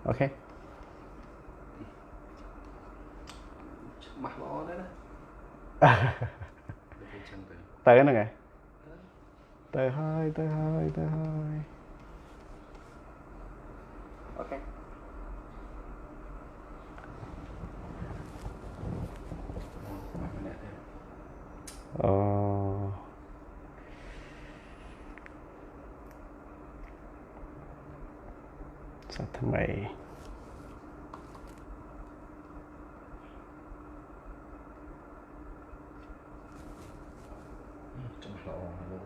OK ច្បាស់ល្អដែរណាដូចចឹងទៅ ទៅហ្នឹងឯងទៅហើយទៅហើយទៅហើយ OK ម្នាក់ទៀត អូសាថ្មី ច្បាស់ល្អលោក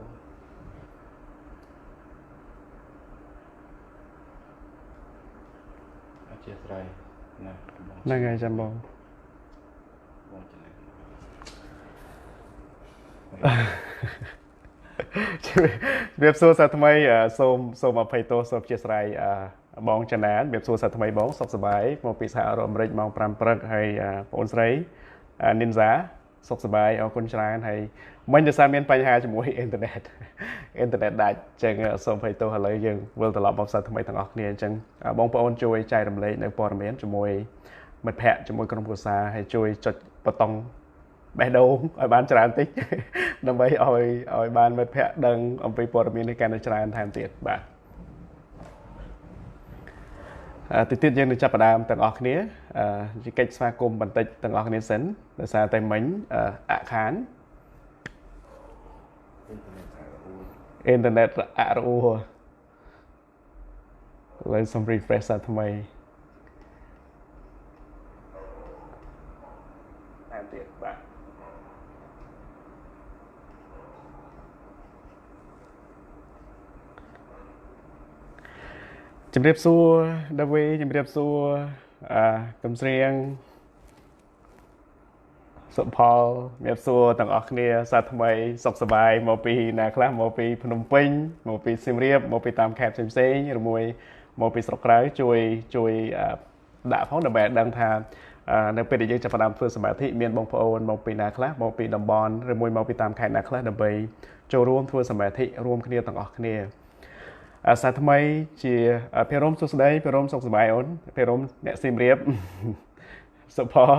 អធិស្ឋានណាបង ហ្នឹងហើយចាំបង បងចំណេះ ជំរាបសួរសាថ្មីសូមសូមអភ័យទោសសូមអធិស្ឋានបងចនានជំរាបសួរសាថ្មីបងសុខសប្បាយមកពីសហរដ្ឋអាមេរិកម៉ោង5ព្រឹកហើយបងអូនស្រីនីនសាសុខសប្បាយអរគុណច្រើនហើយមិញដោយសារមានបញ្ហាជាមួយអ៊ីនធឺណិតអ៊ីនធឺណិតដាច់អញ្ចឹងសូមអភ័យទោសឥឡូវយើងវិលត្រឡប់មកសាថ្មីទាំងអស់គ្នាអញ្ចឹងបងប្អូនជួយចែករំលែកនៅព័ត៌មានជាមួយមិត្តភ័ក្តិជាមួយក្រុមគ្រួសារហើយជួយចុចប៊ូតុងបេះដូងឲ្យបានច្រើនតិចដើម្បីឲ្យបានមិត្តភ័ក្តិដឹងអំពីព័ត៌មាននេះកាន់តែច្រើនថែមទៀតបាទទីទៀតយើងនឹងចាប់ផ្ដើមទាំងអស់គ្នាជាកិច្ចស្វាគមន៍បន្តិចទាំងអស់គ្នាសិនដោយសារតែមិញអខានអ៊ីនធឺណិតអរអួរឥឡូវសូម refresh សាថ្មីថែមទៀតបាទជំរាបសួរដាវីជំរាបសួរកំស្រៀងសុផលជំរាបសួរទាំងអស់គ្នាសាថ្មីសុខសប្បាយមកពីណាខ្លះមកពីភ្នំពេញមកពីសៀមរាបមកពីតាមខេត្តផ្សេងៗឬមួយមកពីស្រុកក្រៅជួយជួយដាក់ផងដើម្បីឲ្យដឹងថានៅពេលដែលយើងចាប់ផ្ដើមធ្វើសមាធិមានបងប្អូនមកពីណាខ្លះមកពីតំបន់ឬមួយមកពីតាមខេត្តណាខ្លះដើម្បីចូលរួមធ្វើសមាធិរួមគ្នាទាំងអស់គ្នាសាថ្មីជាភិរមសួស្តីភិរមសុខសប្បាយអូនភិរមអ្នកសៀមរាបសុផល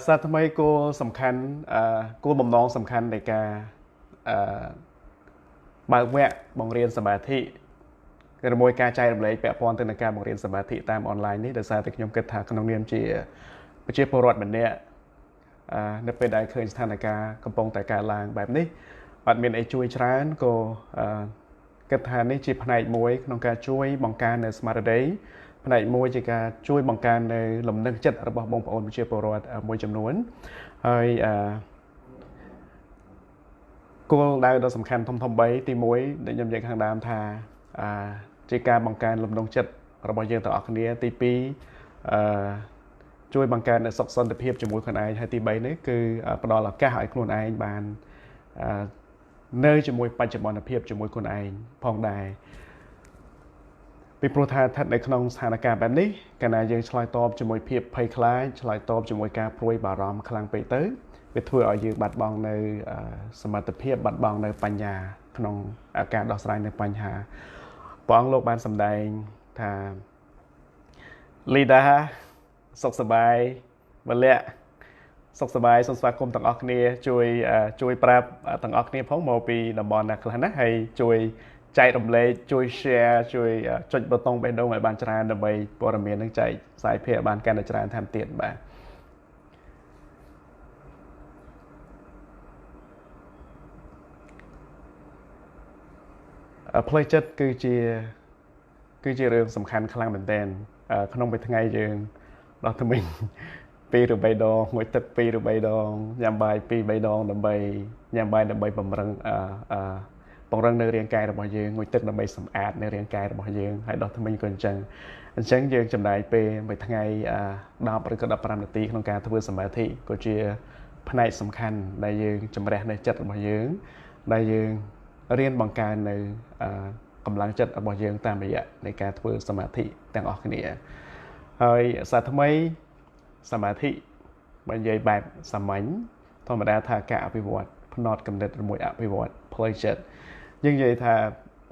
សាថ្មីគោលសំខាន់គោលបំណងសំខាន់នៃការបើកវគ្គបង្រៀនសមាធិឬមួយការចែករំលែកពាក់ព័ន្ធទៅនឹងការបង្រៀនសមាធិតាមអនឡាញនេះដោយសារតែខ្ញុំគិតថាក្នុងនាមជាប្រជាពលរដ្ឋម្នាក់នៅពេលដែលឃើញស្ថានភាពកំពុងតែកើតឡើងបែបនេះអត់មានអីជួយច្រើនក៏គិតថានេះជាផ្នែកមួយក្នុងការជួយបង្កើននៅស្មារតីផ្នែកមួយជាការជួយបង្កើននៅលំនឹងចិត្តរបស់បងប្អូនប្រជាពលរដ្ឋមួយចំនួនហើយគោលដៅដ៏សំខាន់ធំៗ3ទី1ដែលខ្ញុំនិយាយខាងដើមថាជាការបង្កើនលំនឹងចិត្តរបស់យើងទាំងអស់គ្នាទី2ជួយបង្កើននូវសុខសន្តិភាពជាមួយខ្លួនឯងហើយទី3នេះគឺផ្ដល់ឱកាសឲ្យខ្លួនឯងបាននៅជាមួយបច្ចុប្បន្នភាពជាមួយខ្លួនឯងផងដែរពីព្រោះថាស្ថិតនៅក្នុងស្ថានភាពបែបនេះកាលណាយើងឆ្លើយតបជាមួយភាពភ័យខ្លាចឆ្លើយតបជាមួយការព្រួយបារម្ភខ្លាំងពេកទៅវាធ្វើឲ្យយើងបាត់បង់នៅសមត្ថភាពបាត់បង់នៅបញ្ញាក្នុងការដោះស្រាយនៅបញ្ហាព្រះអង្គលោកបានសម្ដែងថាលីដាសុខសប្បាយវលៈសុខសប្បាយសូមស្វាគមន៍ទាំងអស់គ្នាជួយជួយប្រាប់ទាំងអស់គ្នាផងមកពីតំបន់ណាខ្លះណាហើយជួយចែករំលែកជួយ share ជួយចុចប៊ូតុងបេះដូងឲ្យបានច្រើនដើម្បីព័ត៌មាននឹងចែកផ្សាយភាគបានកាន់តែច្រើនថែមទៀតបាទផ្លូវចិត្តគឺជារឿងសំខាន់ខ្លាំងមែនទែនក្នុងមួយថ្ងៃយើងដោះថ្មិញ2ឬ3ដងងុយទឹក2ឬ3ដងញ៉ាំបាយ2 3ដងដើម្បីញ៉ាំបាយដើម្បីបំរុងពង្រឹងនៅរាងកាយរបស់យើងងុយទឹកដើម្បីសម្អាតនៅរាងកាយរបស់យើងហើយដោះថ្មិញក៏អញ្ចឹងយើងចំណាយពេលមួយថ្ងៃ10ឬក៏15នាទីក្នុងការធ្វើសមាធិក៏ជាផ្នែកសំខាន់ដែលយើងជំរះនៅចិត្តរបស់យើងដែលយើងរៀនបង្កើននៅកម្លាំងចិត្តរបស់យើងតាមរយៈនៃការធ្វើសមាធិទាំងអស់គ្នាហើយសាថ្មីសមាធិបើនិយាយបែបសាមញ្ញធម្មតាថាការអភិវឌ្ឍ ផ្នត់គំនិតឬមួយអភិវឌ្ឍផ្លូវចិត្តយើងនិយាយថា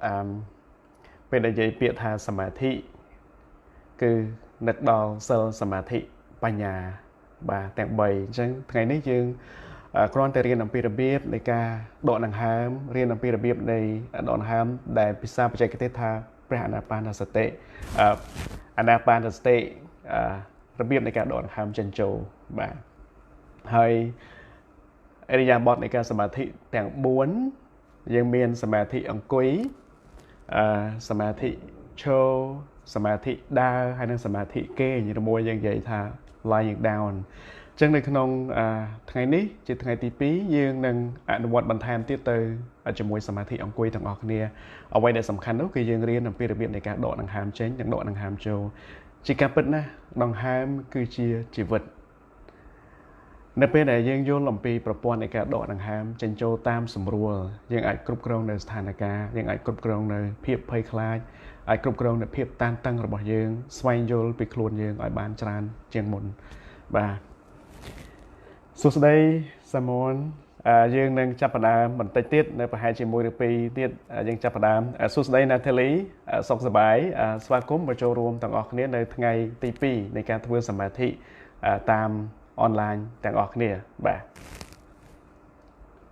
អឺពេលដែលនិយាយពាក្យថាសមាធិគឺនឹកដល់សិលសមាធិបញ្ញាបាទទាំង3អញ្ចឹងថ្ងៃនេះយើងគ្រាន់តែរៀនអំពីរបៀបនៃការដកដង្ហើមរៀនអំពីរបៀបនៃដកដង្ហើមដែលភាសាបច្ចេកទេសថាព្រះអានាបានសតិអានាបានសតិរបៀបនៃការដកដង្ហើមចេញចូលបាទហើយឥរិយាបថនៃការសមាធិទាំង4យើងមានសមាធិអង្គុយសមាធិឈរសមាធិដើរហើយនិងសមាធិគេងឬមួយយើងនិយាយថា lying down អញ្ចឹងនៅក្នុងថ្ងៃនេះជាថ្ងៃទី2យើងនឹងអនុវត្តបន្ថែមទៀតទៅជាមួយសមាធិអង្គុយទាំងអស់គ្នាអ្វីដែលសំខាន់នោះគឺយើងរៀនអំពីរបៀបនៃការដកដង្ហើមចេញនិងដកដង្ហើមចូលជាការពិតណាស់ដង្ហើមគឺជាជីវិតនៅពេលដែលយើងយល់អំពីប្រព័ន្ធនៃការដកដង្ហើមចេញចូលតាមសម្រួលយើងអាចគ្រប់គ្រងនៅស្ថានភាពយើងអាចគ្រប់គ្រងនៅភាពភ័យខ្លាចអាចគ្រប់គ្រងនៅភាពតានតឹងរបស់យើងស្វែងយល់ពីខ្លួនយើងឲ្យបានច្រើនជាងមុនបាទសួស្តីសាមនយើងនឹងចាប់ផ្ដើមបន្តិចទៀតនៅប្រហែលជាមួយឬពីរទៀតយើងចាប់ផ្ដើមសួស្តីណាថេលីសុខសប្បាយស្វាគមន៍មកចូលរួមទាំងអស់គ្នានៅថ្ងៃទី2នៃការធ្វើសមាធិតាមអនឡាញទាំងអស់គ្នាបាទ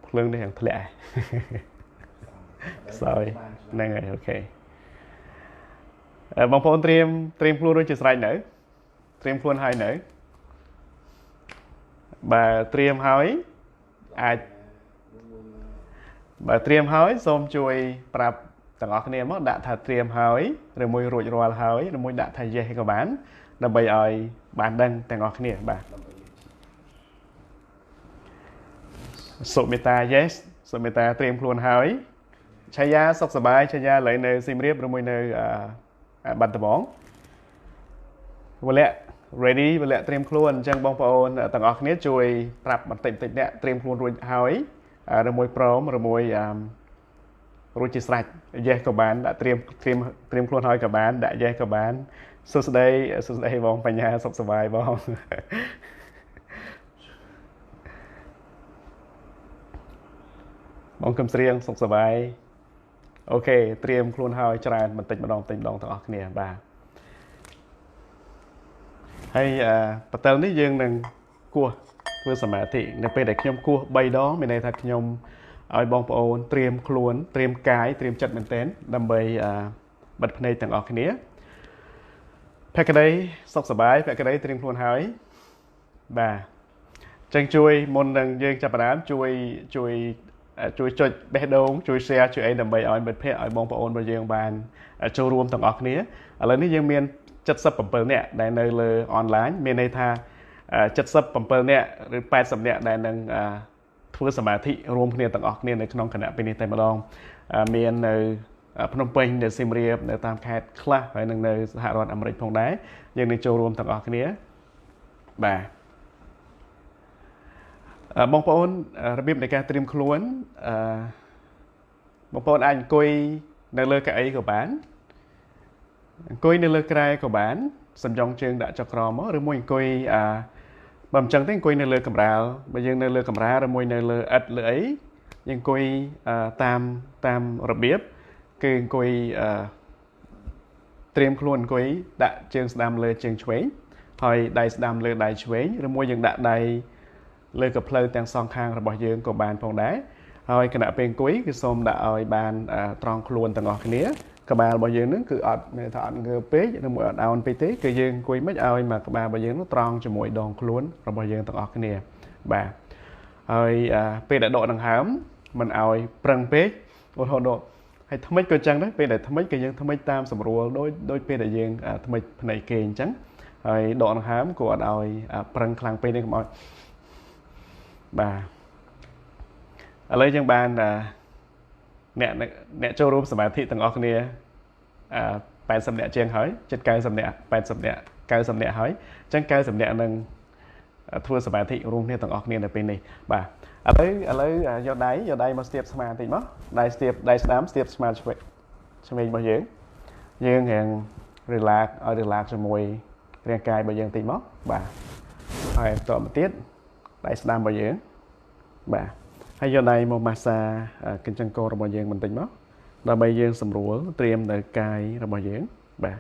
ភ្លើងនេះយ៉ាងធ្លាក់ខ្សោយហ្នឹងហើយអូខេបងប្អូនត្រៀមខ្លួនរួចជាស្រេចនៅត្រៀមខ្លួនហើយនៅបើត្រៀមហើយអាចបើត្រៀមហើយសូមជួយប្រាប់ទាំងអស់គ្នាមកដាក់ថាត្រៀមហើយឬមួយរួចរាល់ហើយឬមួយដាក់ថា yes ក៏បានដើម្បីឲ្យបានដឹងទាំងអស់គ្នាបាទសុមេតា yes សុមេតាត្រៀមខ្លួនហើយឆាយាសុខសប្បាយឆាយាឥឡូវនៅសៀមរាបឬមួយនៅបាត់ដំបងវលៈ ready វលៈត្រៀមខ្លួនអញ្ចឹងបងប្អូនទាំងអស់គ្នាជួយប្រាប់បន្តិចអ្នកត្រៀមខ្លួនរួចហើយឬមួយព្រមឬមួយរួចជាស្រេច yes ក៏បានដាក់ត្រៀមខ្លួនហើយក៏បានដាក់ yes ក៏បានសួស្តីសួស្តីបងបញ្ញាសុខសប្បាយបងបងកំស្រៀងសុខសប្បាយអូខេត្រៀមខ្លួនហើយច្រើនបន្តិចម្ដងទាំងអស់គ្នាបាទហើយបតលនេះយើងនឹងគោះធ្វើសមាធិនៅពេលដែលខ្ញុំគោះ3ដងមានន័យថាខ្ញុំឲ្យបងប្អូនត្រៀមខ្លួនត្រៀមកាយត្រៀមចិត្តមែនទែនដើម្បីបិទភ្នែកទាំងអស់គ្នាភក្តីសុខសប្បាយភក្តីត្រៀមខ្លួនហើយបាទចឹងជួយមុននឹងយើងចាប់ផ្ដើមជួយចុចបេះដូងជួយ share ជួយអីដើម្បីឲ្យមិត្តភ័ក្តិឲ្យបងប្អូនរបស់យើងបានចូលរួមទាំងអស់គ្នាឥឡូវនេះយើងមាន77នាក់ដែលនៅលើអនឡាញមានន័យថា77នាក់ឬ80នាក់ដែលនឹងធ្វើសមាធិរួមគ្នាទាំងអស់គ្នានៅក្នុងគណៈពេលនេះតែម្ដងមាននៅភ្នំពេញនៅសៀមរាបនៅតាមខេត្តខ្លះហើយនឹងនៅសហរដ្ឋអាមេរិកផងដែរយើងនឹងចូលរួមទាំងអស់គ្នាបាទបងប្អូនរបៀបនៃការត្រៀមខ្លួនបងប្អូនអាចអង្គុយនៅលើកៅអីក៏បានអង្គុយនៅលើគ្រែក៏បានសំយ៉ងជើងដាក់ចុះក្រោមមកឬមួយអង្គុយបើមិនចឹងទេអង្គុយនៅលើកម្រាលបើយើងនៅលើកម្រាលឬមួយនៅលើឥដ្ឋលើអីយើងអង្គុយតាមរបៀបគឺអង្គុយត្រៀមខ្លួនអង្គុយដាក់ជើងស្ដាំលើជើងឆ្វេងហើយដៃស្ដាំលើដៃឆ្វេងឬមួយយើងដាក់ដៃលើកផ្លូវទាំងសងខាងរបស់យើងក៏បានផងដែរហើយគណៈពេលអង្គុយគឺសូមដាក់ឲ្យបានត្រង់ខ្លួនទាំងអស់គ្នាក្បាលរបស់យើងនឹងគឺអត់មានថាអត់ងើពេកឬមួយអត់អោនពេកទេគឺយើងអង្គុយមិនឲ្យមកក្បាលរបស់យើងនឹងត្រង់ជាមួយដងខ្លួនរបស់យើងទាំងអស់គ្នាបាទហើយពេលដែលដកដង្ហើមមិនឲ្យប្រឹងពេកឧទាហរណ៍ដកហើយថ្មិចក៏ចឹងដែរពេលដែលថ្មិចក៏យើងថ្មិចតាមសម្រួលដូចពេលដែលយើងថ្មិចភ្នែកគេអញ្ចឹងហើយដកដង្ហើមក៏អត់ឲ្យប្រឹងខ្លាំងពេកទេកុំឲ្យបាទឥឡូវយើងបានអ្នកចូលរួមសមាធិទាំងអស់គ្នា80នាក់ជាងហើយជិត90នាក់80នាក់90នាក់ហើយអញ្ចឹង90នាក់នឹងធ្វើសមាធិរួមគ្នាទាំងអស់គ្នានៅពេលនេះបាទឥឡូវយកដៃមកស្ទាបស្មាបន្តិចមកដៃស្ទាបដៃស្ដាំស្ទាបស្មាឆ្វេងរបស់យើងយើងរៀង relax ឲ្យ relax ជាមួយរាងកាយរបស់យើងបន្តិចមកបាទហើយបន្តមកទៀតដៃស្ដាំរបស់យើងបាទ ហើយយកដៃមកម៉ាស្សាកញ្ចឹងករបស់យើងបន្តិចមកដើម្បីយើងសម្រួលត្រៀមនៅកាយរបស់យើងបាទ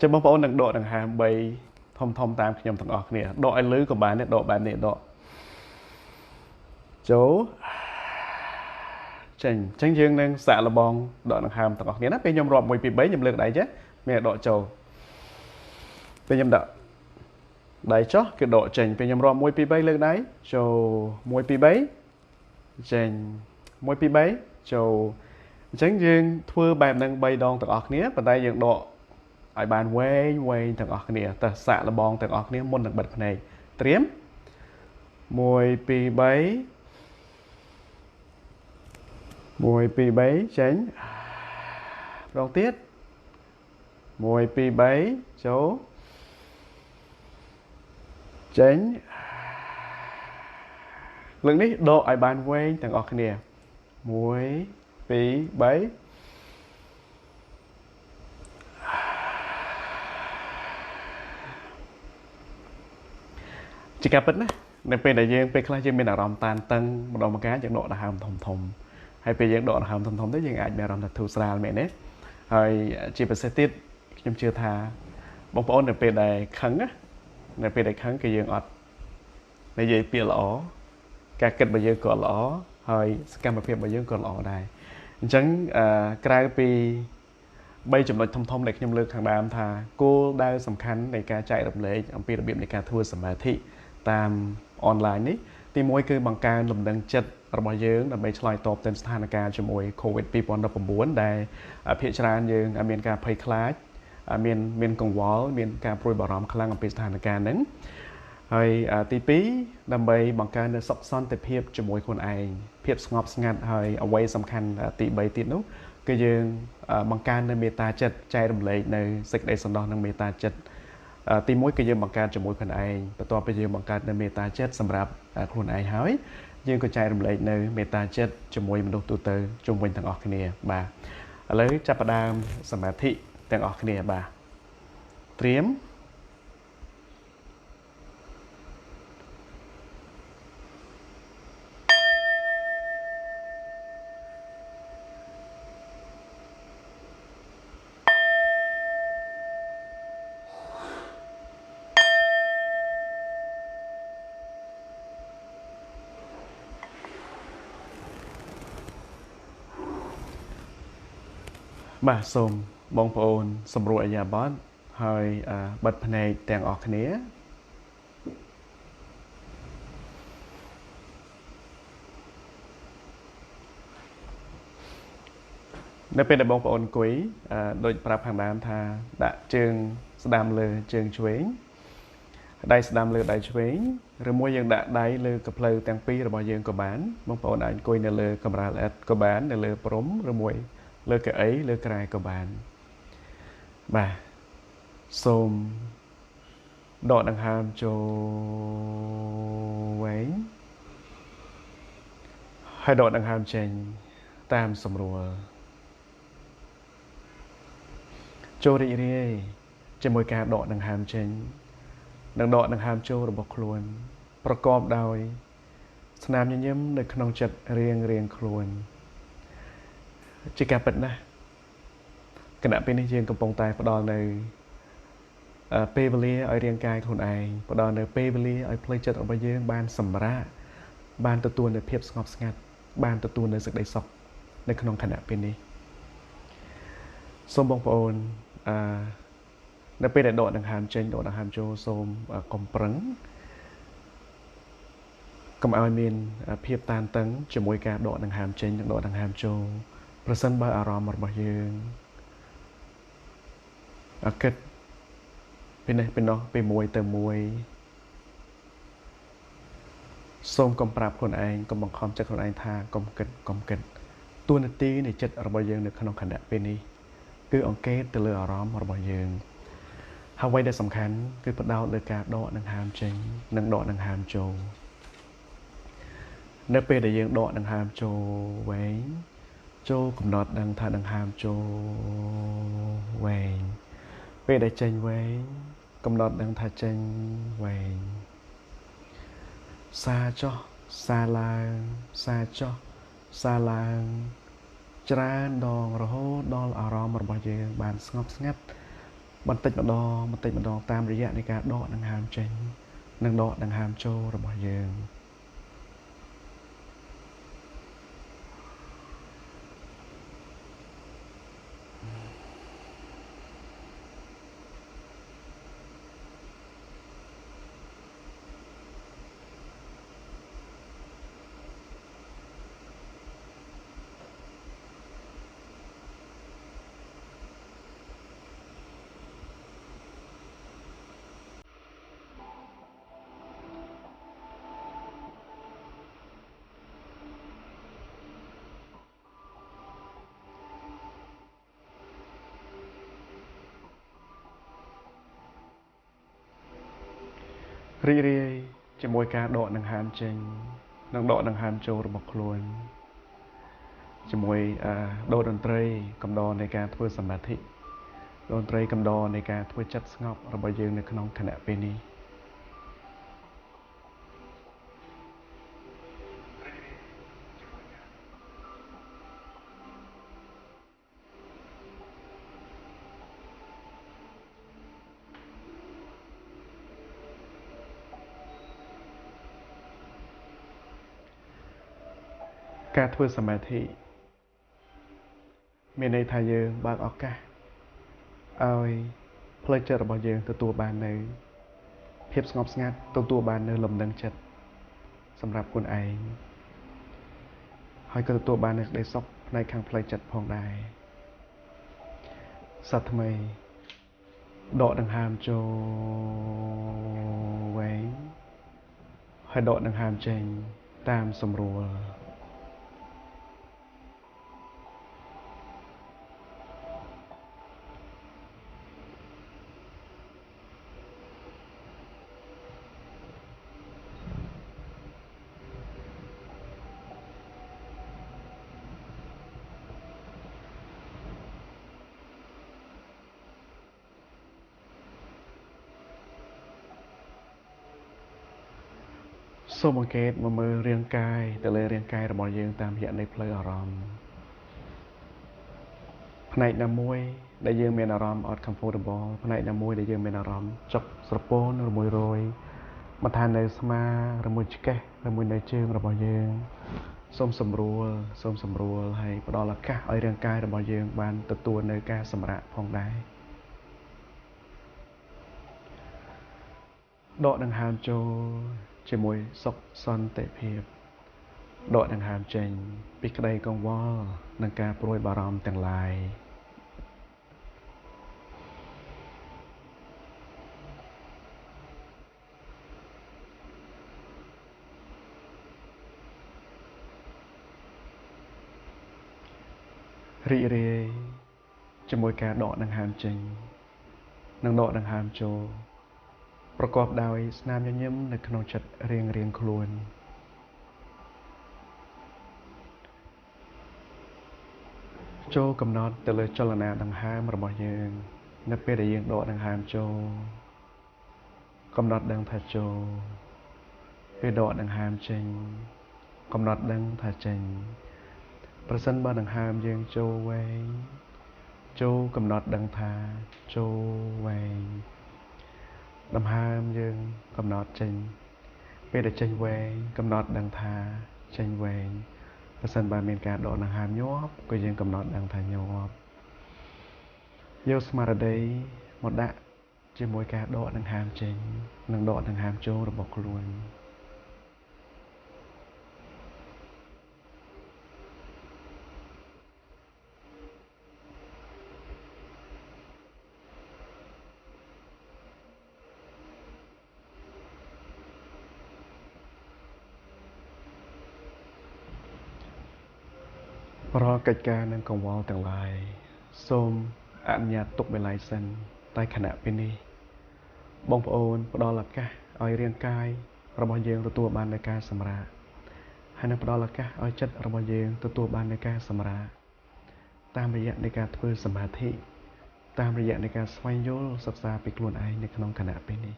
ចាំបងប្អូននឹងដកដង្ហើម3ធំធំតាមខ្ញុំទាំងអស់គ្នាដកឲ្យលឺក៏បានដែរដកបែបនេះដកចូលចេញអញ្ចឹងយើងនឹងសាកល្បងដកដង្ហើមទាំងអស់គ្នាណាពេលខ្ញុំរាប់1 2 3ខ្ញុំលើកដៃចេះមានដកចូលពេលខ្ញុំដាក់ដៃចុះគឺដកចេញពេលខ្ញុំរាប់1 2 3លើកដៃចូល1 2 3ចេញ1 2 3ចូលអញ្ចឹងយើងធ្វើបែបហ្នឹង3ដងទាំងអស់គ្នាប៉ុន្តែយើងដកឲ្យបានវែងវែងទាំងអស់គ្នាតើសាកល្បងទាំងអស់គ្នាមុននឹងបិទភ្នែកត្រៀម1 2 3 1 2 3ចេញម្ដងទៀត1 2 3ចូលចេញលើកនេះដកឲ្យបានវែងទាំងអស់គ្នា1 2 3ជាការពិតណានៅពេលដែលយើងពេលខ្លះយើងមានអារម្មណ៍តានតឹងម្ដងម្កាលយើងដកដង្ហើមធំធំហើយពេលយើងដកដង្ហើមធំធំទៅយើងអាចមានអារម្មណ៍ថាធូរស្រាលមែនទេហើយជាពិសេសទៀតខ្ញុំជឿថាបងប្អូននៅពេលដែលខឹងណានៅពេលដែលខឹងគឺយើងអត់និយាយពាក្យល្អការគិតរបស់យើងក៏ល្អហើយសកម្មភាពរបស់យើងក៏ល្អដែរអញ្ចឹងក្រៅពី3ចំណុចធំធំដែលខ្ញុំលើកខាងដើមថាគោលដៅសំខាន់នៃការចែករំលែកអំពីរបៀបនៃការធ្វើសមាធិតាមអនឡាញនេះទី1គឺបង្កើនលំនឹងចិត្តរបស់យើងដើម្បីឆ្លើយតបទៅស្ថានភាពជាមួយ COVID 2019ដែលភាគច្រើនយើងមានការភ័យខ្លាចមានកង្វល់មានការព្រួយបារម្ភខ្លាំងអំពីស្ថានភាពហ្នឹងហើយទី2ដើម្បីបង្កើននូវសុខសន្តិភាពជាមួយខ្លួនឯងភាពស្ងប់ស្ងាត់ហើយអ្វីសំខាន់ទី3ទៀតនោះគឺយើងបង្កើននូវមេត្តាចិត្តចែករំលែកនៅសេចក្តីសន្តោសនិងមេត្តាចិត្តទី1គឺយើងបង្កើតជាមួយខ្លួនឯងបន្ទាប់ពីយើងបង្កើតនៅមេត្តាចិត្តសម្រាប់ខ្លួនឯងហើយយើងក៏ចែករំលែកនៅមេត្តាចិត្តជាមួយមនុស្សទូទៅជុំវិញទាំងអស់គ្នាបាទឥឡូវចាប់ផ្ដើមសមាធិទាំងអស់គ្នាបាទត្រៀមបាទសូមបងប្អូនសម្រួលឥរិយាបថហើយបិទភ្នែកទាំងអស់គ្នានៅពេលដែលបងប្អូនអង្គុយដូចប្រាប់ខាងដើមថាដាក់ជើងស្ដាំលើជើងឆ្វេងដៃស្ដាំលើដៃឆ្វេងឬមួយយើងដាក់ដៃលើកផ្លូវទាំងពីររបស់យើងក៏បានបងប្អូនអាចអង្គុយនៅលើកម្រាលឥដ្ឋក៏បាននៅលើព្រំឬមួយលើកៅអីលើក្រែក៏បានបាទសូមដកដង្ហើមចូលវែងហើយដកដង្ហើមចេញតាមសម្រួលចូលរីករាយជាមួយការដកដង្ហើមចេញនិងដកដង្ហើមចូលរបស់ខ្លួនប្រកបដោយស្នាមញញឹមនៅក្នុងចិត្តរៀងរៀងខ្លួនជាការពិតណាស់គណៈពេលនេះយើងកំពុងតែផ្ដល់នៅពេលវេលាឲ្យរាងកាយខ្លួនឯងផ្ដល់នៅពេលវេលាឲ្យផ្លូវចិត្តរបស់យើងបានសម្រាកបានទទួលនៅភាពស្ងប់ស្ងាត់បានទទួលនៅសេចក្តីសុខនៅក្នុងខណៈពេលនេះសូមបងប្អូននៅពេលដែលដកដង្ហើមចេញដកដង្ហើមចូលសូមកុំប្រឹងកុំឲ្យមានភាពតានតឹងជាមួយការដកដង្ហើមចេញនិងដកដង្ហើមចូលប្រសិនបើអារម្មណ៍របស់យើងគិតពីនេះពីនោះពីមួយទៅមួយសូមកុំប្រាប់ខ្លួនឯងកុំបង្ខំចិត្តខ្លួនឯងថាកុំគិតកុំគិតតួនាទីនៃចិត្តរបស់យើងនៅក្នុងខណៈពេលនេះគឺអង្កេតទៅលើអារម្មណ៍របស់យើងហើយអ្វីដែលសំខាន់គឺផ្ដោតលើការដកដង្ហើមចេញនិងដកដង្ហើមចូលនៅពេលដែលយើងដកដង្ហើមចូលវែង ចូលកំណត់ដឹងថាដង្ហើមចូលវែងពេលដែលចេញវែងកំណត់ដឹងថាចេញវែងសាចុះសាឡើងសាចុះសាឡើងច្រើនដងរហូតដល់អារម្មណ៍របស់យើងបានស្ងប់ស្ងាត់បន្តិចម្ដងបន្តិចម្ដងតាមរយៈនៃការដកដង្ហើមចេញនិងដកដង្ហើមចូលរបស់យើងរីករាយជាមួយការដកដង្ហើមចេញនិងដកដង្ហើមចូលរបស់ខ្លួនជាមួយដូតន្ត្រីកំដរនៃការធ្វើសមាធិតន្ត្រីកំដរនៃការធ្វើចិត្តស្ងប់របស់យើងនៅក្នុងខណៈពេលនេះការធ្វើសមាធិមានន័យថាយើងបើកឱកាសឲ្យផ្លូវចិត្តរបស់យើងទទួលបាននៅភាពស្ងប់ស្ងាត់ទទួលបាននៅលំនឹងចិត្តសម្រាប់ខ្លួនឯងហើយក៏ទទួលបាននូវក្តីសុខផ្នែកខាងផ្លូវចិត្តផងដែរសត្វថ្មីដកដង្ហើមចូលវែងហើយដកដង្ហើមចេញតាមសម្រួលសូមអង្កេតមកមើលរាងកាយទៅលើរាងកាយរបស់យើងតាមរយៈនៃផ្លូវអារម្មណ៍ផ្នែកណាមួយដែលយើងមានអារម្មណ៍អត់ comfortable ផ្នែកណាមួយដែលយើងមានអារម្មណ៍ចុកស្រពោនរមួយរយមិនថានៅស្មាឬមួយឆ្កេះឬមួយនៅជើងរបស់យើងសូមសម្រួលសូមសម្រួលហើយផ្ដល់ឱកាសឲ្យរាងកាយរបស់យើងបានទទួលនៅការសម្រាកផងដែរដកដង្ហើមចូលជាមួយសុខសន្តិភាពដកដង្ហើមចេញពីក្តីកង្វល់និងការព្រួយបារម្ភទាំងឡាយរីករាយជាមួយការដកដង្ហើមចេញនិងដកដង្ហើមចូលប្រកបដោយស្នាមញញឹមនៅក្នុងចិត្តរៀងៗខ្លួនចូលកំណត់ទៅលើចលនាដង្ហើមរបស់យើងនៅពេលដែលយើងដកដង្ហើមចូលកំណត់ដឹងថាចូលពេលដកដង្ហើមចេញកំណត់ដឹងថាចេញប្រសិនបើដង្ហើមយើងចូលវែងចូលកំណត់ដឹងថាចូលវែងដង្ហើមយើងកំណត់ចេញពេលដែលចេញវែងកំណត់ដឹងថាចេញវែងប្រសិនបើមានការដកដង្ហើមញាប់ក៏យើងកំណត់ដឹងថាញាប់យកស្មារតីមកដាក់ជាមួយការដកដង្ហើមចេញនិងដកដង្ហើមចូលរបស់ខ្លួនរាល់កិច្ចការនិងកង្វល់ទាំងឡាយសូមអនុញ្ញាតទុកបន្លាយសិនតែខណៈពេលនេះបងប្អូនផ្ដល់ឱកាសឲ្យរាងកាយរបស់យើងទទួលបាននូវការសម្រាកហើយនឹងផ្ដល់ឱកាសឲ្យចិត្តរបស់យើងទទួលបាននូវការសម្រាក តាមរយៈនៃការធ្វើសមាធិតាមរយៈនៃការស្វែងយល់សិក្សាពីខ្លួនឯងនៅក្នុងខណៈពេលនេះ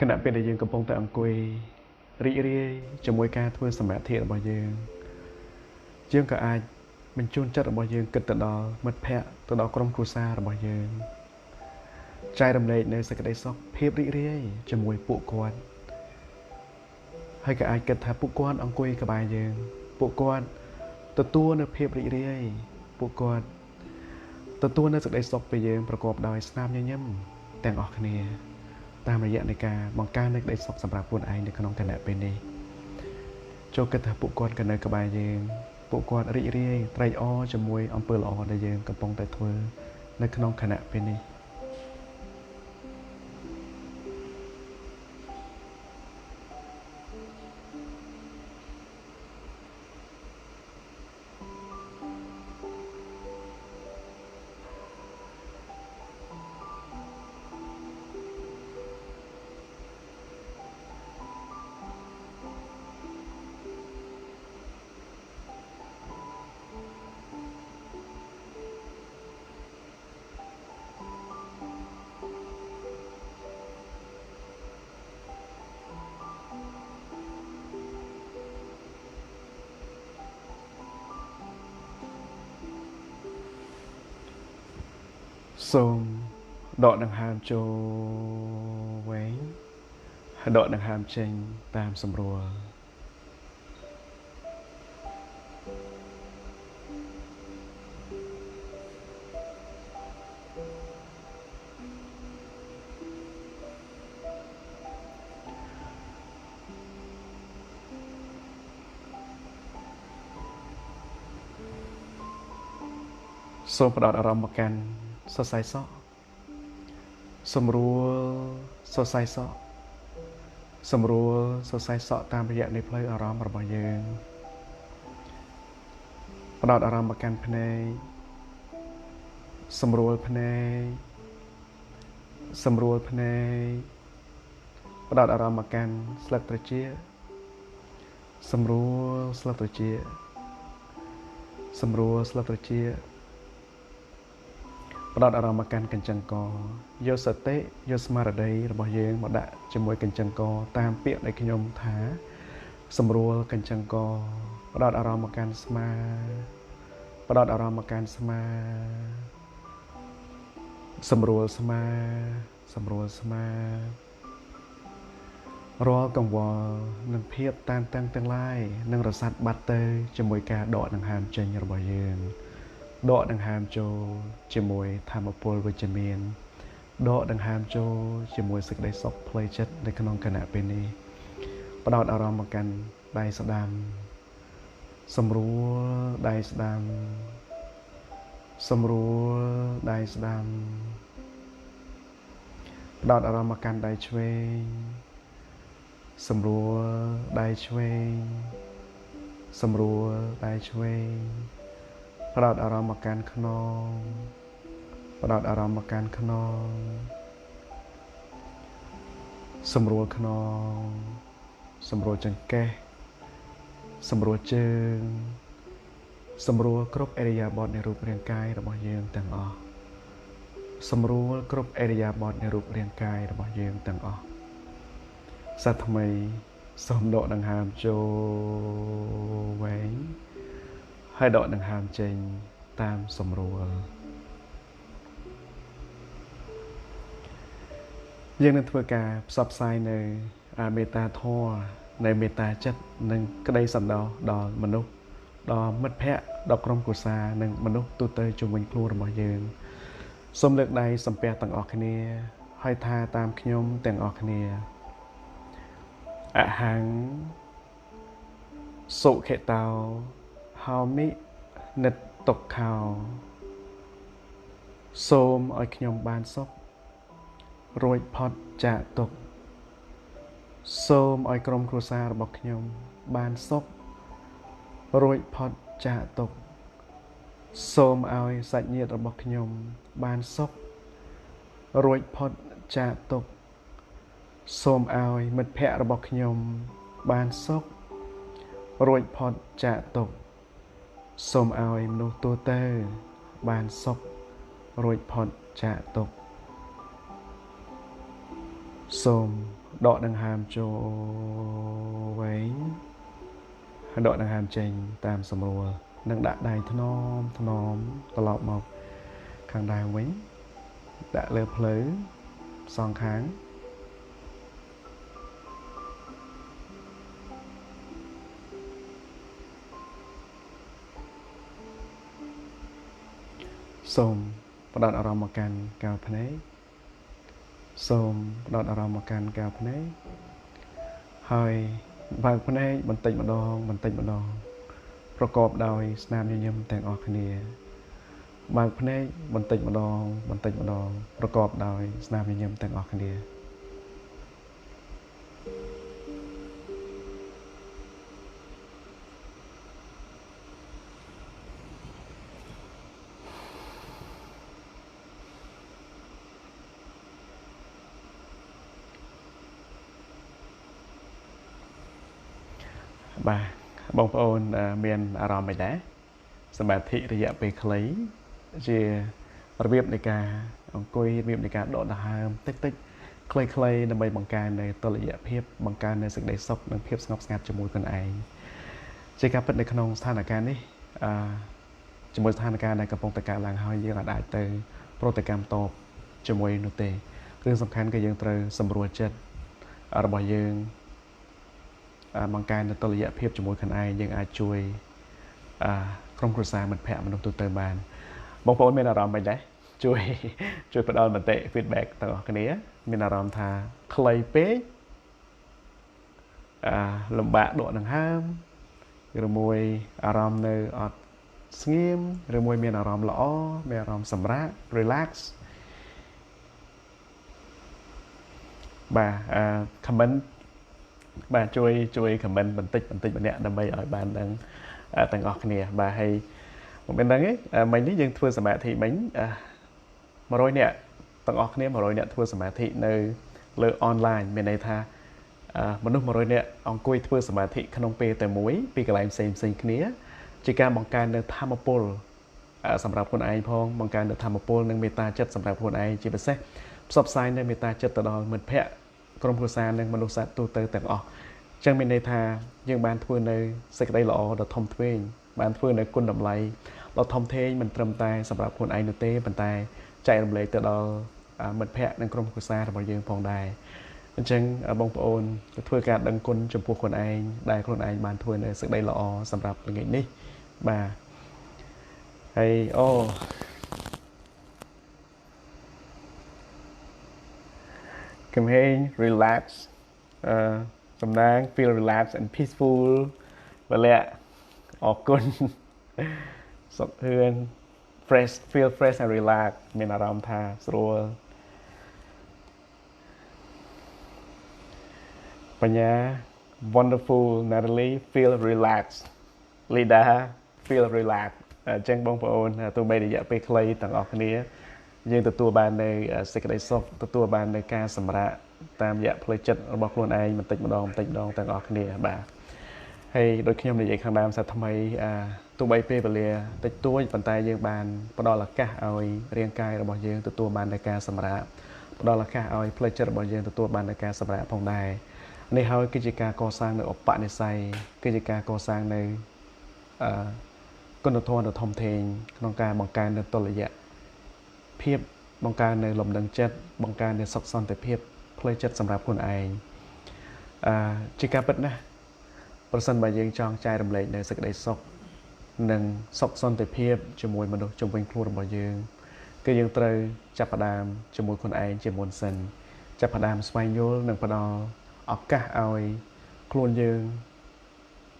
ខណៈពេលដែលយើងកំពុងតែអង្គុយរីករាយជាមួយការធ្វើសមាធិរបស់យើងយើងក៏អាចបញ្ជូនចិត្តរបស់យើងគិតទៅដល់មិត្តភ័ក្តិទៅដល់ក្រុមគ្រួសាររបស់យើងចែករំលែកនៅសេចក្តីសុខភាពរីករាយជាមួយពួកគាត់ហើយក៏អាចគិតថាពួកគាត់អង្គុយក្បែរយើងពួកគាត់ទទួលនៅភាពរីករាយពួកគាត់ទទួលនៅសេចក្តីសុខពីយើងប្រកបដោយស្នាមញញឹមទាំងអស់គ្នាតាមរយៈនៃការបង្កើននូវក្តីសុខសម្រាប់ខ្លួនឯងនៅក្នុងខណៈពេលនេះចូលគិតថាពួកគាត់ក៏នៅក្បែរយើងពួកគាត់រីករាយត្រេកអរជាមួយអំពើល្អដែលយើងកំពុងតែធ្វើនៅក្នុងខណៈពេលនេះសូមដកដង្ហើមចូលវែងហើយដកដង្ហើមចេញតាមសម្រួលសូមផ្ដោតអារម្មណ៍មកកាន់សរសៃសក់សម្រួលសរសៃសក់សម្រួលសរសៃសក់តាមរយៈនៃផ្លូវអារម្មណ៍របស់យើងផ្ដោតអារម្មណ៍មកកាន់ភ្នែកសម្រួលភ្នែកសម្រួលភ្នែកផ្ដោតអារម្មណ៍មកកាន់ស្លឹកត្រចៀកសម្រួលស្លឹកត្រចៀកសម្រួលស្លឹកត្រចៀកផ្ដោតអារម្មណ៍មកកាន់កញ្ចឹងកយកសតិយកស្មារតីរបស់យើងមកដាក់ជាមួយកញ្ចឹងកតាមពាក្យដែលខ្ញុំថាសម្រួលកញ្ចឹងកផ្ដោតអារម្មណ៍មកកាន់ស្មាផ្ដោតអារម្មណ៍មកកាន់ស្មាសម្រួលស្មាសម្រួលស្មារាល់កង្វល់និងភាពតានតឹងទាំងឡាយនឹងរសាត់បាត់ទៅជាមួយការដកដង្ហើមចេញរបស់យើងដកដង្ហើមចូលជាមួយធម៌ពលវិជ្ជមានដកដង្ហើមចូលជាមួយសេចក្តីសុខផ្លូវចិត្តនៅក្នុងខណៈពេលនេះផ្ដោតអារម្មណ៍មកកាន់ដៃស្ដាំសម្រួលដៃស្ដាំសម្រួលដៃស្ដាំផ្ដោតអារម្មណ៍មកកាន់ដៃឆ្វេងសម្រួលដៃឆ្វេងសម្រួលដៃឆ្វេងផ្ដោតអារម្មណ៍មកកាន់ខ្នងផ្ដោតអារម្មណ៍មកកាន់ខ្នងសម្រួលខ្នងសម្រួលចង្កេះសម្រួលជើងសម្រួលគ្រប់ឥរិយាបថនៃរូបរាងកាយរបស់យើងទាំងអស់សម្រួលគ្រប់ឥរិយាបថនៃរូបរាងកាយរបស់យើងទាំងអស់សាថ្មីសូមដកដង្ហើមចូលវែងហើយដកដង្ហើមចេញតាមសម្រួលយើងនឹងធ្វើការផ្សព្វផ្សាយនៅមេត្តាធម៌នៅមេត្តាចិត្តនិងក្តីសន្តោសដល់មនុស្សដល់មិត្តភ័ក្តិដល់ក្រុមគ្រួសារនិងមនុស្សទូទៅជុំវិញខ្លួនរបស់យើងសូមលើកដៃសំពះទាំងអស់គ្នាហើយថាតាមខ្ញុំទាំងអស់គ្នាអហង្សុខេតោហោមិនិតតុក្ខោសូមឲ្យខ្ញុំបានសុខរួចផុតចាកទុក្ខ សូមឲ្យក្រុមគ្រួសាររបស់ខ្ញុំបានសុខរួចផុតចាកទុក្ខសូមឲ្យសាច់ញាតិរបស់ខ្ញុំបានសុខរួចផុតចាកទុក្ខសូមឲ្យមិត្តភក្តិរបស់ខ្ញុំបានសុខរួចផុតចាកទុក្ខសូមឲ្យមនុស្សទូទៅបានសុខរួចផុតចាកទុក្ខសូមដកដង្ហើមចូលវែងដកដង្ហើមចេញតាមសម្រួលនិងដាក់ដៃថ្នមថ្នមត្រឡប់មកខាងដើមវិញដាក់លើភ្លៅសងខាងសូមផ្ដោតអារម្មណ៍មកកាន់កែវភ្នែកសូមផ្ដោតអារម្មណ៍មកកាន់កែវភ្នែកហើយបើកភ្នែកបន្តិចម្ដងបន្តិចម្ដងប្រកបដោយស្នាមញញឹមទាំងអស់គ្នាបើកភ្នែកបន្តិចម្ដងបន្តិចម្ដងប្រកបដោយស្នាមញញឹមទាំងអស់គ្នាបាទបងប្អូនមានអារម្មណ៍មិនដែរសមាធិរយៈពេលខ្លីជារបៀបនៃការអង្គុយរបៀបនៃការដកដង្ហើមតិចតិចខ្លីៗដើម្បីបង្កើននៅតុល្យភាពបង្កើននៅសេចក្តីសុខនិងភាពស្ងប់ស្ងាត់ជាមួយខ្លួនឯងជាការពិតនៅក្នុងស្ថានភាពនេះជាមួយស្ថានភាពដែលកំពុងតែកើតឡើងហើយយើងអាចទៅប្រតិកម្មតបជាមួយនោះទេរឿងសំខាន់គឺយើងត្រូវសម្រួលចិត្តរបស់យើងបង្កើននូវតុល្យភាពជាមួយខ្លួនឯងយើងអាចជួយក្រុមគ្រួសារមិត្តភក្តិមនុស្សទូទៅបានបងប្អូនមានអារម្មណ៍មិនដែរជួយផ្ដល់មតិ feedback ទាំងអស់គ្នាមានអារម្មណ៍ថាខ្លីពេកលំបាកដកដង្ហើមឬមួយអារម្មណ៍នៅអត់ស្ងៀមឬមួយមានអារម្មណ៍ល្អមានអារម្មណ៍សម្រាក relax បាទ comment បាទជួយ comment បន្តិចបន្តិចម្នាក់ដើម្បីឲ្យបានដឹងទាំងអស់គ្នាបាទហើយមិនមែនដឹងទេមិញនេះយើងធ្វើសមាធិមិញ100នាក់ទាំងអស់គ្នា100នាក់ធ្វើសមាធិនៅលើអនឡាញមានន័យថាមនុស្ស100នាក់អង្គុយធ្វើសមាធិក្នុងពេលតែមួយពីកន្លែងផ្សេងផ្សេងគ្នាជាការបង្កើននៅធម៌ពលសម្រាប់ខ្លួនឯងផងបង្កើននៅធម៌ពលនិងមេត្តាចិត្តសម្រាប់ខ្លួនឯងជាពិសេសផ្សព្វផ្សាយនៅមេត្តាចិត្តទៅដល់មិត្តភក្តិក្រុមគ្រួសារនិងមនុស្សសត្វទូទៅទាំងអស់ចឹងមានន័យថាយើងបានធ្វើនៅសេចក្តីល្អដ៏ធំធេងបានធ្វើនៅគុណតម្លៃដ៏ធំធេងមិនត្រឹមតែសម្រាប់ខ្លួនឯងនោះទេប៉ុន្តែចែករំលែកទៅដល់មិត្តភក្តិនិងក្រុមគ្រួសាររបស់យើងផងដែរអញ្ចឹងបងប្អូនធ្វើការដឹងគុណចំពោះខ្លួនឯងដែលខ្លួនឯងបានធ្វើនៅសេចក្តីល្អសម្រាប់ល្ងាចនេះបាទហើយអូកំហែង relax សំណាង feel relaxed and peaceful វលៈអរគុណសុខហឿន fresh feel fresh and relax មានអារម្មណ៍ថាស្រួលបញ្ញា wonderful Natalie feel relaxed Lida feel relaxed អញ្ចឹងបងប្អូនទោះបីរយៈពេលខ្លីទាំងអស់គ្នាយើងទទួលបាននៅសេចក្តីសុខទទួលបាននៅការសម្រាកតាមរយៈផ្លូវចិត្តរបស់ខ្លួនឯងបន្តិចម្ដងបន្តិចម្ដងទាំងអស់គ្នាបាទហើយដូចខ្ញុំនិយាយខាងដើមសាថ្មីទោះបីពេលវេលាតិចតួចប៉ុន្តែយើងបានផ្ដល់ឱកាសឲ្យរាងកាយរបស់យើងទទួលបាននៅការសម្រាកផ្ដល់ឱកាសឲ្យផ្លូវចិត្តរបស់យើងទទួលបាននៅការសម្រាកផងដែរនេះហើយគឺជាការកសាងនៅឧបនិស្ស័យគឺជាការកសាងនៅគុណធម៌ដ៏ធំធេងក្នុងការបង្កើននៅតុល្យភាពបង្កើននៅលំនឹងចិត្តបង្កើននៅសុខសន្តិភាពផ្លូវចិត្តសម្រាប់ខ្លួនឯងជាការពិតណាស់ប្រសិនបើយើងចង់ចែករំលែកនៅសេចក្តីសុខនិងសុខសន្តិភាពជាមួយមនុស្សជុំវិញខ្លួនរបស់យើងគឺយើងត្រូវចាប់ផ្ដើមជាមួយខ្លួនឯងជាមុនសិនចាប់ផ្ដើមស្វែងយល់និងផ្ដល់ឱកាសឲ្យខ្លួនយើង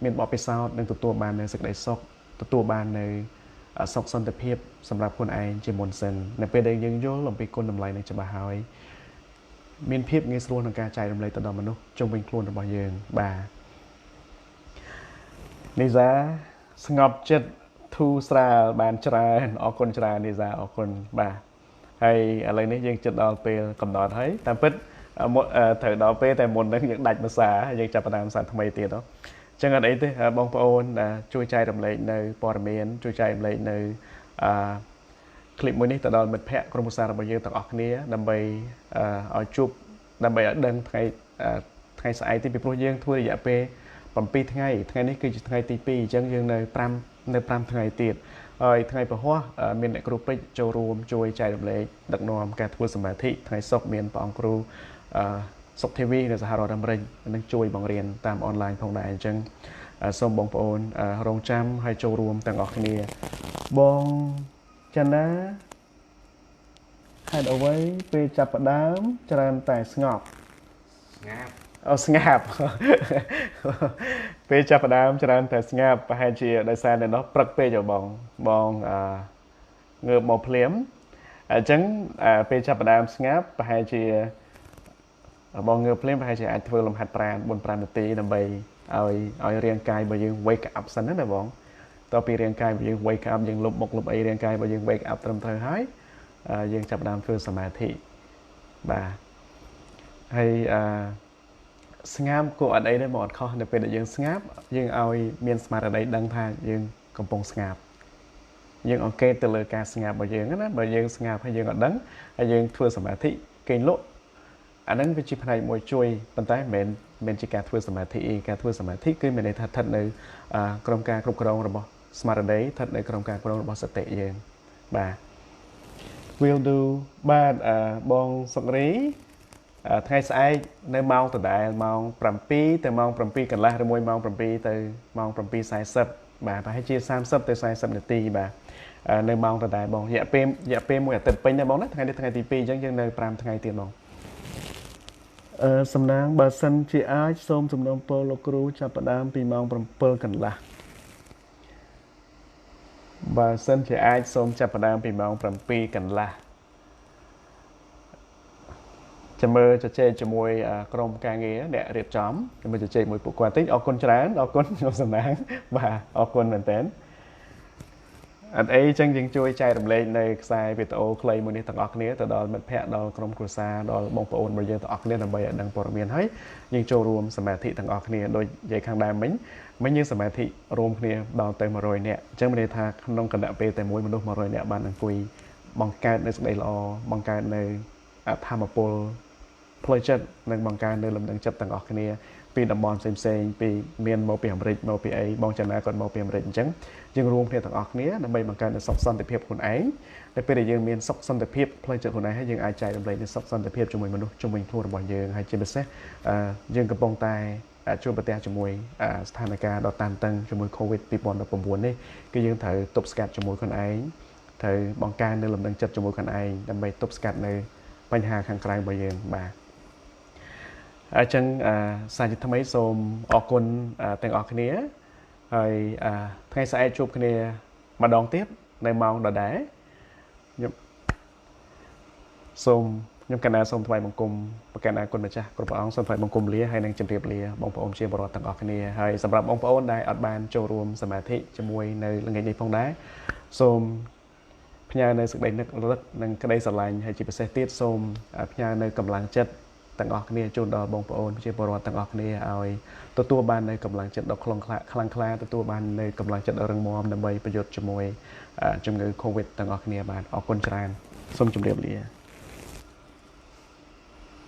មានបទពិសោធន៍និងទទួលបាននៅសេចក្តីសុខទទួលបាននៅសុខសន្តិភាពសម្រាប់ខ្លួនឯងជាមុនសិននៅពេលដែលយើងយល់អំពីគុណតម្លៃនឹងច្បាស់ហើយ មានភាពងាយស្រួលក្នុងការចែករំលែកទៅដល់មនុស្សជុំវិញខ្លួនរបស់យើងបាទនីសាស្ងប់ចិត្តធូរស្រាលបានច្រើនអរគុណច្រើននីសាអរគុណបាទហើយឥឡូវនេះយើងជិតដល់ពេលកំណត់ហើយតាមពិតត្រូវដល់ពេលតែមុនហ្នឹងយើងដាច់ភាសាយើងចាប់ផ្ដើមភាសាថ្មីទៀតហ៎អញ្ចឹងអត់អីទេបងប្អូនជួយចែករំលែកនៅព័ត៌មានជួយចែករំលែកនៅអឺคลิปមួយនេះទៅដល់មិត្តភ័ក្តិក្រុមគ្រួសាររបស់យើងទាំងអស់គ្នាដើម្បីឲ្យជួបដើម្បីឲ្យដឹងថ្ងៃថ្ងៃស្អែកទីពីព្រោះយើងធ្វើរយៈពេល7ថ្ងៃថ្ងៃនេះគឺជាថ្ងៃទី2អញ្ចឹងយើងនៅ5ថ្ងៃទៀតហើយថ្ងៃពហុមានអ្នកគ្រូពេជ្រចូលរួមជួយចែករំលែកដឹកនាំការធ្វើសមាធិថ្ងៃសុក្រមានព្រះអង្គគ្រូសុកធីវីនៅសហរដ្ឋអាមេរិកនឹងជួយបង្រៀនតាមអនឡាញផងដែរអញ្ចឹងសូមបងប្អូនរងចាំហើយចូលរួមទាំងអស់គ្នាបងចាណាហេតុអ្វីពេលចាប់ផ្ដើមច្រើនតែស្ងប់ស្ងាប់អូស្ងាប់ពេលចាប់ផ្ដើមច្រើនតែស្ងាប់ប្រហែលជាដោយសារនៅនោះព្រឹកពេកបងបងងើបមកភ្លាមអញ្ចឹងពេលចាប់ផ្ដើមស្ងាប់ប្រហែលជាបងងើបភ្លាមប្រហែលជាអាចធ្វើលំហាត់ប្រាណ4-5នាទីដើម្បីឲ្យរាងកាយរបស់យើង wake up សិនណាបងតទៅពីរាងកាយរបស់យើង wake up យើងលុបមុខលុបអីរាងកាយរបស់យើង wake up ត្រឹមត្រូវហើយយើងចាប់ផ្ដើមធ្វើសមាធិបាទហើយស្ងាប់ក៏អត់អីដែរមកអត់ខុសនៅពេលដែលយើងស្ងាប់យើងឲ្យមានស្មារតីដឹងថាយើងកំពុងស្ងាប់យើងអង្កេតទៅលើការស្ងាប់របស់យើងណាបើយើងស្ងាប់ហើយយើងអត់ដឹងហើយយើងធ្វើសមាធិគេងលក់អាហ្នឹងវាជាផ្នែកមួយជួយប៉ុន្តែមិនមែនជាការធ្វើសមាធិអីការធ្វើសមាធិគឺមានន័យថាស្ថិតនៅក្រោមការគ្រប់គ្រងរបស់ស្មារតីស្ថិតនៅក្រោមការគ្រប់គ្រងរបស់សតិយើងបាទ will do បាទបងសុករីថ្ងៃស្អែកនៅម៉ោងដដែលម៉ោង7ទៅម៉ោង7កន្លះឬមួយម៉ោង7ទៅម៉ោង7:40បាទប្រហែលជា30ទៅ40នាទីបាទនៅម៉ោងដដែលបងរយៈពេលមួយអាទិត្យពេញដែរបងណាថ្ងៃនេះថ្ងៃទី2អញ្ចឹងយើងនៅ5ថ្ងៃទៀតបងសំណាងបើសិនជាអាចសូមសំណូមពរលោកគ្រូចាប់ផ្ដើមពីម៉ោង7កន្លះបើសិនជាអាចសូមចាប់ផ្ដើមពីម៉ោង7កន្លះចាំមើលជជែកជាមួយក្រុមការងារអ្នករៀបចំចាំមើលជជែកមួយពួកគាត់តិចអរគុណច្រើនអរគុណខ្ញុំសំណាងបាទអរគុណមែនតើអត់អីចឹងយើងជួយចែករំលែកនៅខ្សែវីដេអូខ្លីមួយនេះទាំងអស់គ្នាទៅដល់មិត្តភ័ក្តិដល់ក្រុមគ្រួសារដល់បងប្អូនរបស់យើងទាំងអស់គ្នាដើម្បីឲ្យដឹងព័ត៌មានហើយយើងចូលរួមសមាធិទាំងអស់គ្នាដូចនិយាយខាងដើមមិញយើងសមាធិរួមគ្នាដល់ទៅ100នាក់អញ្ចឹងមានន័យថាក្នុងគណៈពេលតែមួយមនុស្ស100នាក់បានអង្គុយបង្កើតនៅសេចក្តីល្អបង្កើតនៅធម៌ពលផ្លូវចិត្តនិងបង្កើននៅលំនឹងចិត្តទាំងអស់គ្នាពីតំបន់ផ្សេងៗពីមានមកពីអាមេរិកមកពីអីបងចាណាគាត់មកពីអាមេរិកអញ្ចឹងយើងរួមគ្នាទាំងអស់គ្នាដើម្បីបង្កើននូវសុខសន្តិភាពខ្លួនឯងតែពេលដែលយើងមានសុខសន្តិភាពផ្លូវចិត្តខ្លួនឯងហើយយើងអាចចែករំលែកនូវសុខសន្តិភាពជាមួយមនុស្សជុំវិញខ្លួនរបស់យើងហើយជាពិសេសយើងកំពុងតែជួបប្រទះជាមួយស្ថានភាពដ៏តានតឹងជាមួយ COVID 2019នេះគឺយើងត្រូវទប់ស្កាត់ជាមួយខ្លួនឯងត្រូវបង្កើននៅលំនឹងចិត្តជាមួយខ្លួនឯងដើម្បីទប់ស្កាត់នៅបញ្ហាខាងក្រៅរបស់យើងបាទអញ្ចឹងសាជាថ្មីសូមអរគុណទាំងអស់គ្នាហើយថ្ងៃស្អែកជួបគ្នាម្ដងទៀតនៅម៉ោងដដែលខ្ញុំកណ្ណាសូមថ្វាយបង្គំប្រកាសគុណម្ចាស់គ្រប់ព្រះអង្គសូមថ្វាយបង្គំលាហើយនឹងជម្រាបលាបងប្អូនជាបរិវត្តទាំងអស់គ្នាហើយសម្រាប់បងប្អូនដែលអត់បានចូលរួមសមាធិជាមួយនៅល្ងាចនេះផងដែរសូមផ្ញើនៅសេចក្តីនឹករលឹកនិងក្តីស្រឡាញ់ហើយជាពិសេសទៀតសូមផ្ញើនៅកម្លាំងចិត្តទាំងអស់គ្នាជូនដល់បងប្អូនប្រជាពលរដ្ឋទាំងអស់គ្នាឲ្យទទួលបាននៅកម្លាំងចិត្តដ៏ខ្លាំងក្លាទទួលបាននៅកម្លាំងចិត្តដ៏រឹងមាំដើម្បីប្រយុទ្ធជាមួយជំងឺ Covid ទាំងអស់គ្នាបាទអរគុណច្រើនសូមជម្រាបលា